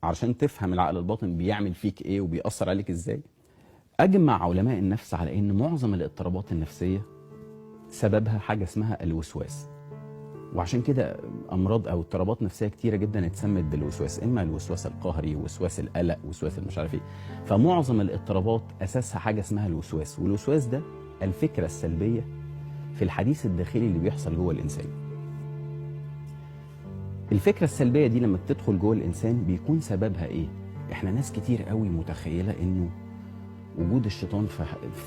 عشان تفهم العقل الباطن بيعمل فيك ايه وبيأثر عليك ازاي. اجمع علماء النفس على ان معظم الاضطرابات النفسية سببها حاجة اسمها الوسواس، وعشان كده امراض او اضطرابات نفسية كتيرة جدا اتسمت بالوسواس، اما الوسواس القهري، وسواس القلق، وسواس مش عارف ايه. فمعظم الاضطرابات اساسها حاجة اسمها الوسواس، والوسواس ده الفكرة السلبية في الحديث الداخلي اللي بيحصل جوه الانسان. الفكرة السلبية دي لما بتدخل جوه الانسان بيكون سببها ايه؟ احنا ناس كتير قوي متخيله انه وجود الشيطان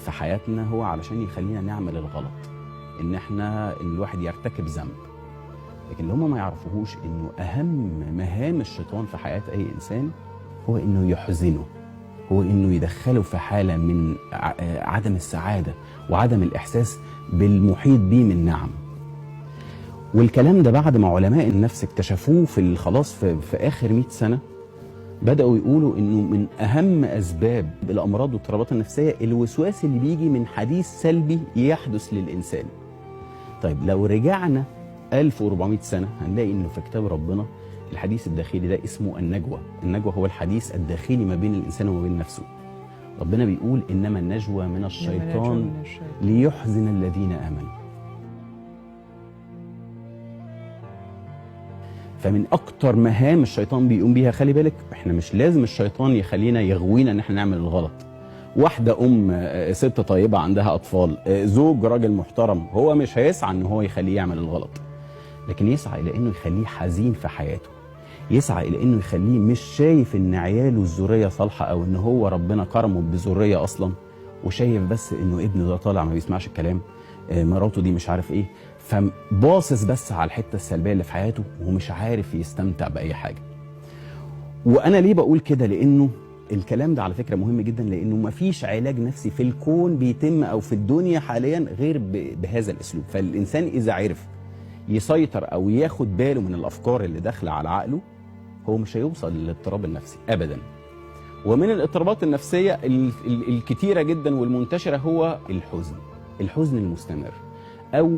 في حياتنا هو علشان يخلينا نعمل الغلط، ان احنا الواحد يرتكب ذنب. لكن اللي هم ما يعرفوهوش انه اهم مهام الشيطان في حياة اي انسان هو انه يحزنه، هو انه يدخله في حاله من عدم السعادة وعدم الاحساس بالمحيط بيه من نعم. والكلام ده بعد ما علماء النفس اكتشفوه في خلاص في اخر 100 سنة، بداوا يقولوا انه من اهم اسباب الامراض والاضطرابات النفسية الوسواس اللي بيجي من حديث سلبي يحدث للانسان. طيب لو رجعنا 1400 سنة هنلاقي انه في كتاب ربنا الحديث الداخلي ده اسمه النجوى. النجوى هو الحديث الداخلي ما بين الانسان وما بين نفسه. ربنا بيقول انما النجوى من الشيطان ليحزن الذين امنوا. فمن اكتر مهام الشيطان بيقوم بيها، خلي بالك احنا مش لازم الشيطان يخلينا يغوينا ان احنا نعمل الغلط. واحدة ام ست طيبة عندها اطفال، زوج راجل محترم، هو مش هيسعى ان هو يخليه يعمل الغلط، لكن يسعى الى انه يخليه حزين في حياته، يسعى الى انه يخليه مش شايف ان عياله الذرية صالحه، او ان هو ربنا كرمه بذريه اصلا، وشايف بس انه ابنه ده طالع ما بيسمعش الكلام، مراته دي مش عارف ايه، فباصص بس على الحتة السلبية اللي في حياته ومش عارف يستمتع باي حاجة. وانا ليه بقول كده؟ لانه الكلام ده على فكرة مهم جدا، لانه مفيش علاج نفسي في الكون بيتم او في الدنيا حاليا غير بهذا الاسلوب. فالانسان اذا عرف يسيطر او ياخد باله من الافكار اللي داخله على عقله، هو مش هيوصل للاضطراب النفسي ابدا. ومن الاضطرابات النفسية الكتيرة جدا والمنتشره هو الحزن، الحزن المستمر، او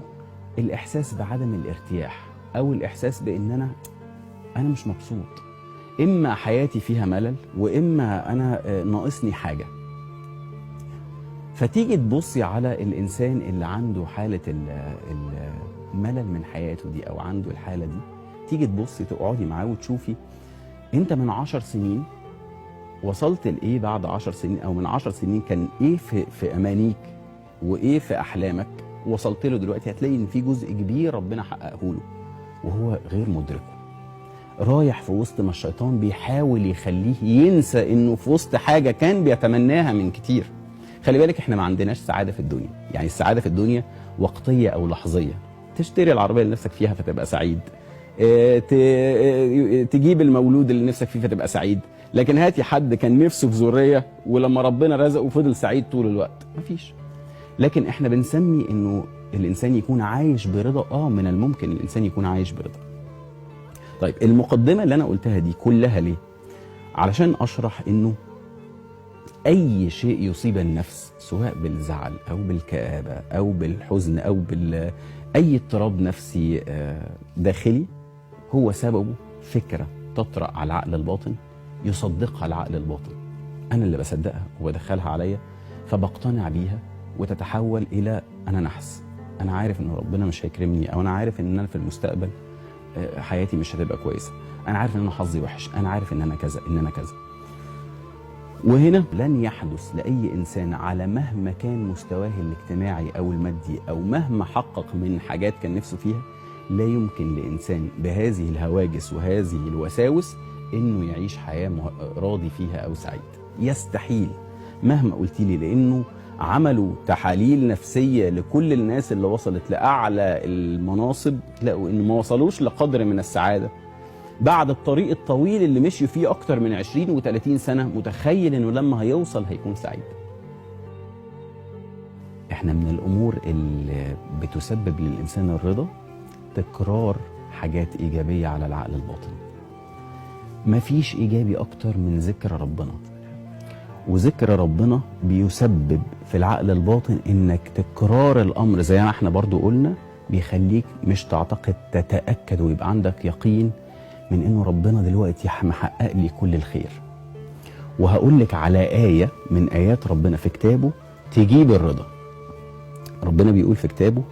الاحساس بعدم الارتياح، او الاحساس بان انا مش مبسوط، اما حياتي فيها ملل، واما انا ناقصني حاجة. فتيجي تبصي على الانسان اللي عنده حاله الملل من حياته دي، او عنده الحالة دي، تيجي تبصي تقعدي معاه وتشوفي انت من 10 سنين وصلت لايه، بعد 10 سنين او من 10 سنين كان ايه في امانيك وايه في احلامك وصلت له دلوقتي. هتلاقي ان في جزء كبير ربنا حققه له وهو غير مدركه، رايح في وسط ما الشيطان بيحاول يخليه ينسى انه في وسط حاجة كان بيتمناها من كتير. خلي بالك احنا ما عندناش سعادة في الدنيا، يعني السعادة في الدنيا وقتية او لحظيه. تشتري العربية اللي نفسك فيها فتبقى سعيد، تجيب المولود اللي نفسك فيه فتبقى سعيد، لكن هاتي حد كان نفسه في ذرية ولما ربنا رزقه فضل سعيد طول الوقت، مفيش. لكن احنا بنسمي انه الانسان يكون عايش برضا. من الممكن الانسان يكون عايش برضا. طيب المقدمة اللي انا قلتها دي كلها ليه؟ علشان اشرح انه اي شيء يصيب النفس، سواء بالزعل او بالكآبه او بالحزن او اي اضطراب نفسي داخلي، هو سببه فكرة تطرأ على العقل الباطن، يصدقها العقل الباطن. انا اللي بصدقها وبدخلها عليا فبقتنع بيها، وتتحول الى انا نحس، انا عارف ان ربنا مش هيكرمني، او انا عارف ان انا في المستقبل حياتي مش هتبقى كويسة، انا عارف ان انا حظي وحش، انا عارف ان انا كذا ان انا كذا. وهنا لن يحدث لاي انسان على مهما كان مستواه الاجتماعي او المادي او مهما حقق من حاجات كان نفسه فيها، لا يمكن لانسان بهذه الهواجس وهذه الوساوس انه يعيش حياة راضي فيها او سعيد. يستحيل مهما قلت لي، لانه عملوا تحاليل نفسية لكل الناس اللي وصلت لأعلى المناصب، لقوا إن ما وصلوش لقدر من السعادة بعد الطريق الطويل اللي مشي فيه أكتر من 20 و30 سنة. متخيل إنه لما هيوصل هيكون سعيد. إحنا من الأمور اللي بتسبب للإنسان الرضا تكرار حاجات إيجابية على العقل الباطن. مفيش إيجابي أكتر من ذكر ربنا، وذكر ربنا بيسبب في العقل الباطن انك تكرار الامر زي ما احنا برضو قلنا، بيخليك مش تعتقد، تتأكد ويبقى عندك يقين من انه ربنا دلوقتي محقق لي كل الخير. وهقول لك على آية من آيات ربنا في كتابه تجيب الرضا. ربنا بيقول في كتابه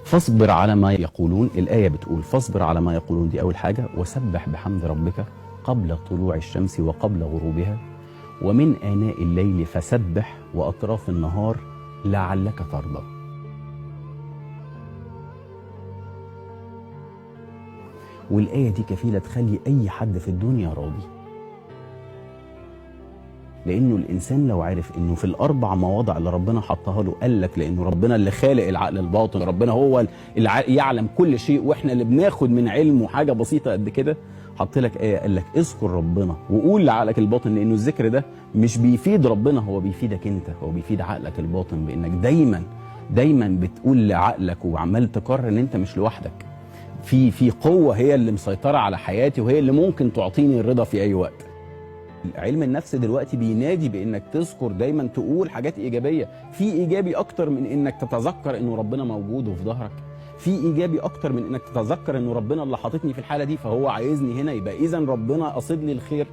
فاصبر على ما يقولون. الآية بتقول فاصبر على ما يقولون، دي أول حاجة، وسبح بحمد ربك قبل طلوع الشمس وقبل غروبها، ومن آناء الليل فسبح وأطراف النهار لعلك ترضى. والآية دي كفيلة تخلي أي حد في الدنيا راضي، لأنه الإنسان لو عرف إنه في الأربع مواضع اللي ربنا حطها له، قال لك لأنه ربنا اللي خالق العقل الباطن، ربنا هو اللي يعلم كل شيء، وإحنا اللي بناخد من علمه حاجة بسيطة قد كده. حط لك آية قال لك اذكر ربنا وقول لعقلك الباطن، لأنه الذكر ده مش بيفيد ربنا، هو بيفيدك أنت، هو بيفيد عقلك الباطن، بإنك دايما دايما بتقول لعقلك وعمال تقرر إن أنت مش لوحدك، في قوة هي اللي مسيطرة على حياتي وهي اللي ممكن تعطيني الرضا في أي وقت. علم النفس دلوقتي بينادي بانك تذكر دايما، تقول حاجات ايجابية. في ايجابي اكتر من انك تتذكر انه ربنا موجود وفي ظهرك؟ في ايجابي اكتر من انك تتذكر انه ربنا اللي حاططني في الحالة دي فهو عايزني هنا، يبقى اذا ربنا قصد لي الخير؟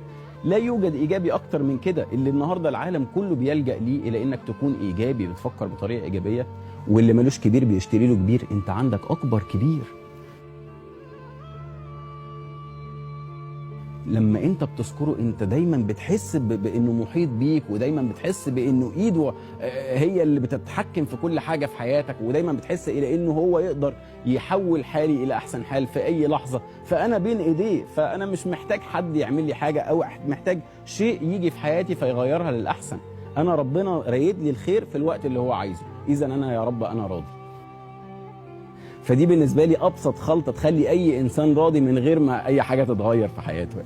لا يوجد ايجابي اكتر من كده. اللي النهارده العالم كله بيلجأ ليه الى انك تكون ايجابي، بتفكر بطريقة ايجابية، واللي ملوش كبير بيشتري له كبير. انت عندك اكبر كبير. لما انت بتذكره انت دايما بتحس بانه محيط بيك، ودايما بتحس بانه ايده هي اللي بتتحكم في كل حاجة في حياتك، ودايما بتحس الى انه هو يقدر يحول حالي الى احسن حال في اي لحظة، فانا بين ايديه، فانا مش محتاج حد يعمل لي حاجة او محتاج شيء يجي في حياتي فيغيرها للاحسن. انا ربنا رايد لي الخير في الوقت اللي هو عايزه، اذا انا يا رب انا راضي. فدي بالنسبة لي أبسط خلطة تخلي أي إنسان راضي من غير ما أي حاجة تتغير في حياته.